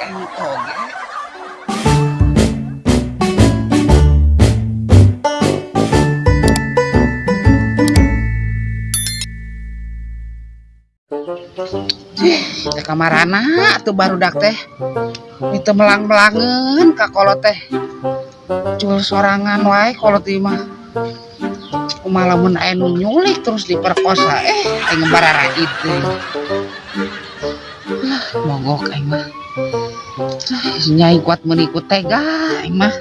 Aing oge. Cih, teh kamarana atuh barudak teh. Itu melang-melangeun ka kolot teh. Cul sorangan wae kolot ieu mah. Kumaha lamun aya nu nyulik terus diperkosa, aing bararaid deui. Mogok aing mah. Si Nyai kuat meuni ku tega aing mah.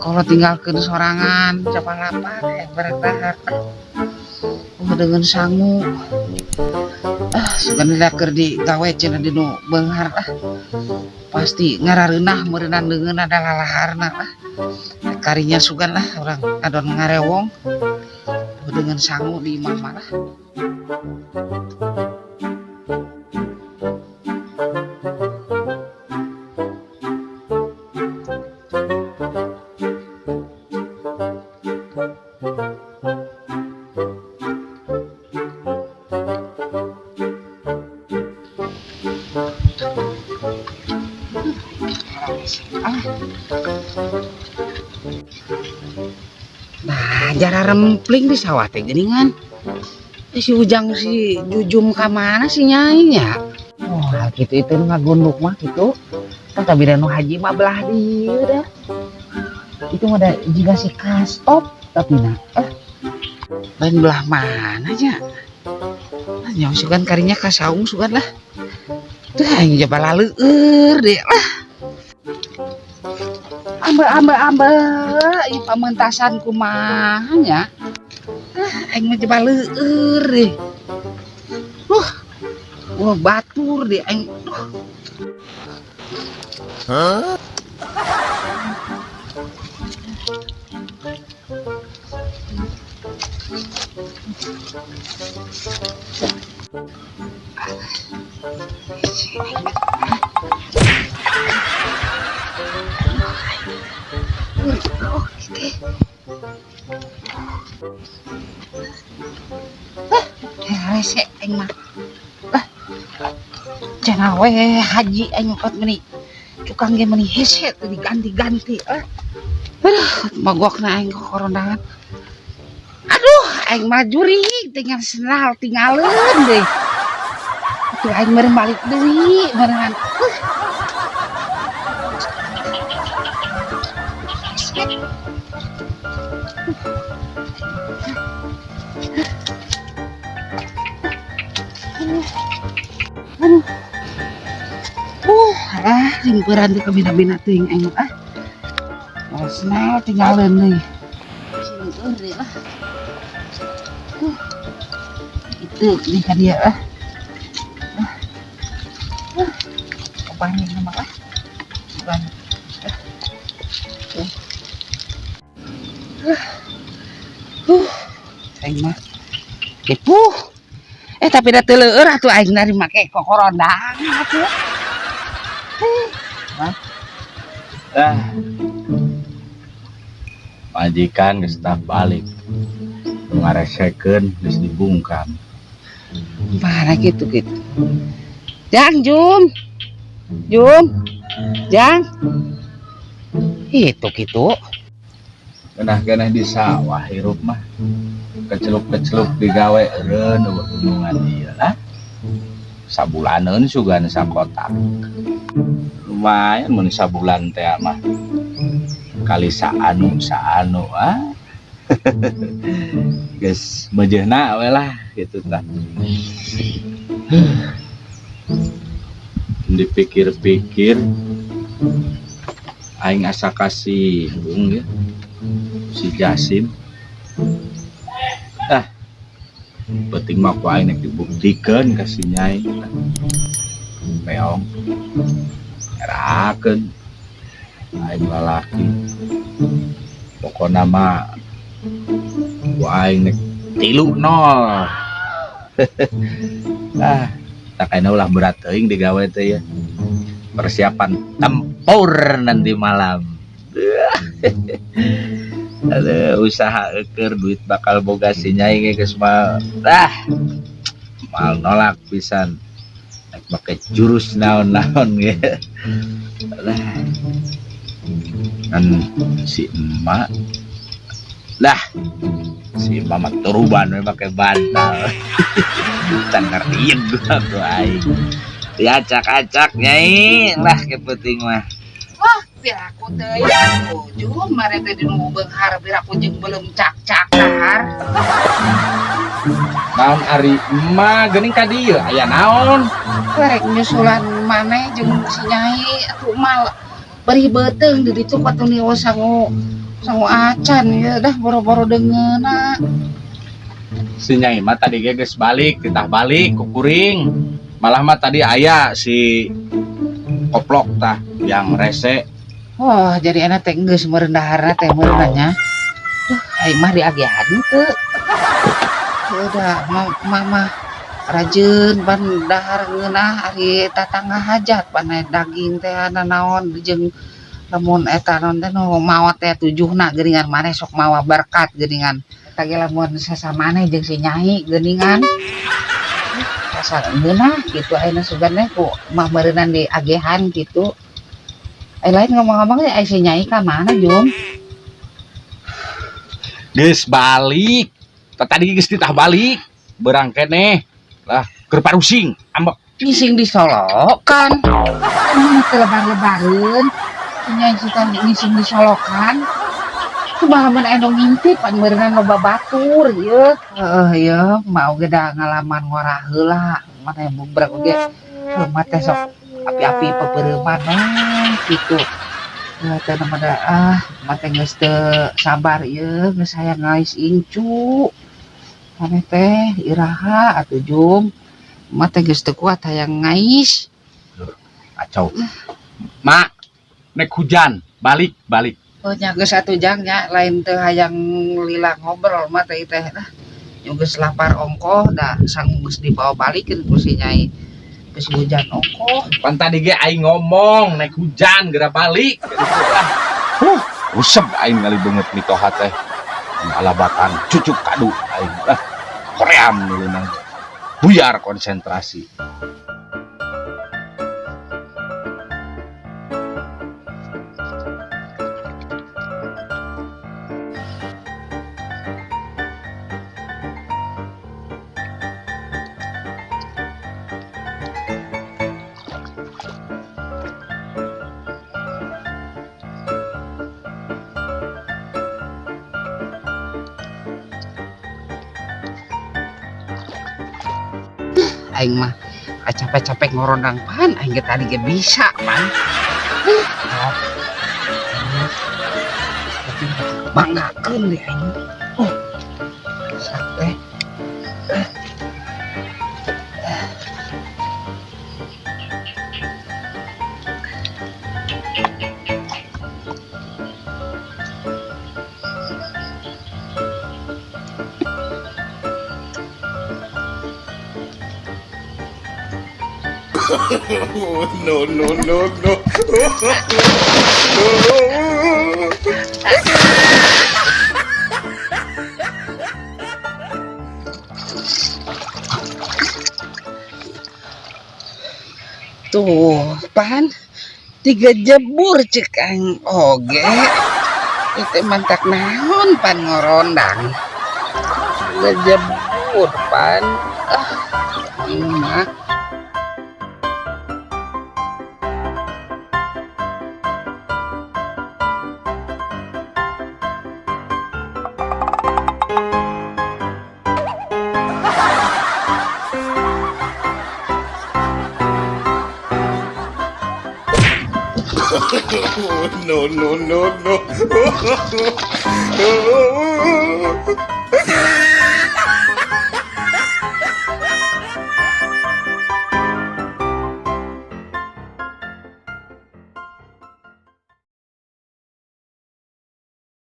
Kolot tinggalkeun sorangan capalapan aing barek dahar. Dengan sangu. Sugan keur digawe cenah di nu beunghar lah. Pasti ngarareunah meureunnan leungeun ada lalaharna lah. Karinya sugan lah urang adon ngarewong. Dengan sangu di imah mah lah. Nah, jara rempling di sawah teh geuningan. Si Ujang si Jujum ka mana si Nyai nya? Wah, kitu itu nu ngagunduk mah kitu. Tah tapi da nu haji mah belah dieu dah. Itu mah da jiga si kastop tapi na. Lain belah mana nya? Ah, nyaho sugan karinya ka saung sugan lah. Tuh aing jaba laleueur deui lah. Ambe ambe ambe, ieu pamentasan kumaha nya? Aing mah jaba leueur deh. Wah batur deh aing. Duh. Hah? Oh, gitu. Rese aing mah. Cenah we haji aing mah meuni. Cukang ge meuni hese teu diganti-ganti. Aduh, mogokna aing korondangan. Aduh, aing mah jurig tinggal senal tinggalin deui. Atuh aing meureun balik deui meureun. Aduh. Limpuran teh kabina-bina teuing aing mah. Senal tinggalin deui. Seueur deui lah. Itu nih ka dia ah. Kepaning mah ah. Bukan. Aing mah. Kipuh. Tapi da teu leueur atuh aing nari make kokorondang atuh. Hah? Majikan geus tah balik. Ngaresekeun geus dibungkam. Mana gitu gitu. Jang Jum. Jum. Jang. Itu gitu. Genah-genah di sawah hirup mah. Keceluk-keceluk digawe eureun eueuh gunungan ieu lah. Sabulaneun sugan sakotak. Lumayan mun sabulan teh mah. Kali saanu saanu ah. Geus meujeuhna we lah gitu tah. Dipikir-pikir aing asa kasinggung ya si Jasim. Penting mah ku aing nek dibuktikeun ka si Nyai. Meong. Ngerakeun. Aing lalaki. Pokona mah ku aing nek 3-0. Tak kayaknya ulah berat teuing digawe teh ya. Persiapan tempur nanti malam. Aduh, usaha eukeur duit bakal boga si Nyai ge geus mah. Mal nolak pisan. Rek make jurus naon-naon ge. Lah. Kan si emak lah, si emak mah turuban we make bantal. Can ngertiin gua ku aing. Diacak-acak nyai lah ke penting mah. Wah, piraku teh ya ujung mare teh di nu beunghar piraku jeung belum cak-cak dahar. Naon ari emak geuning ka dieu aya naon? Rek nyusulan maneh jeung si nyai atuh mal bari beuteung di ditu atuh nios sangu sangu acan ya dah boro-boro deungeuna. Si nyai mah tadi ge geus balik, titah balik ku kuring. Malah mah tadi aya si koplok tah yang rese. Oh, jadi enak teh geus meureun daharna teh meureun nya. Duh, aing mah diagihan teu. Udah, mama rajin ban dahar ngeunah ari tatangga hajat pan daging teh naon jeung lamun eta naon teh nu maot teh tujuhna geuningan maneh sok mawa berkat geuningan. Eta ge lamun sasamane jeung si nyai geuningan. Asa ngeunah kitu ayeuna sugan teh ku mah meureunnan diagehan kitu. Lain ngomong-ngomong ai si nyai ka mana, Jum? Geus balik. Tadi geus titah balik. Berang keneh. Lah, keur parusing, ambek. Ngising di solokan. Emang teu lebar-lebareun. Si nyai suka ngising di solokan. Kumaha mun aya nu ngintip pan meureunnan loba batur ieu. Heueuh ieu mau ge da ngalaman ngora heula. Maneh bubrek oge. Heuh teh sok api-api pepereuman we kitu. Heuh teh mah da ah mah teh geus teu sabar ieu geus hayang ngais incu. Maneh teh iraha atuh Jum. Mah teh geus teu kuat hayang ngais. Kacau. Mak, nek hujan, balik, balik. Oh nya geus atuh Jang nya lain teu hayang lila ngobrol mah teh teh lah. Nya geus lapar ongkoh da sangu geus dibawa balikeun ku si nyai. Geus hujan ongkoh. Pan tadi ge aing ngomong nek hujan geura balik. Huh, usep aing ngali beungeut mitoha teh. Alabatan cucuk kadu aing lah. Koream nulunang. Buyar konsentrasi. Aing mah capek-capek ngorondang pan aing ge tadi ge bisa pan. Banggakeun deh aing. Oh. Sak teh. No, no, no, no. Tuh, pan tiga jebur cek aing oge. Itu mantak naon pan ngorondang. Tiga jebur pan. Ah, ini mah. No, no, no, no.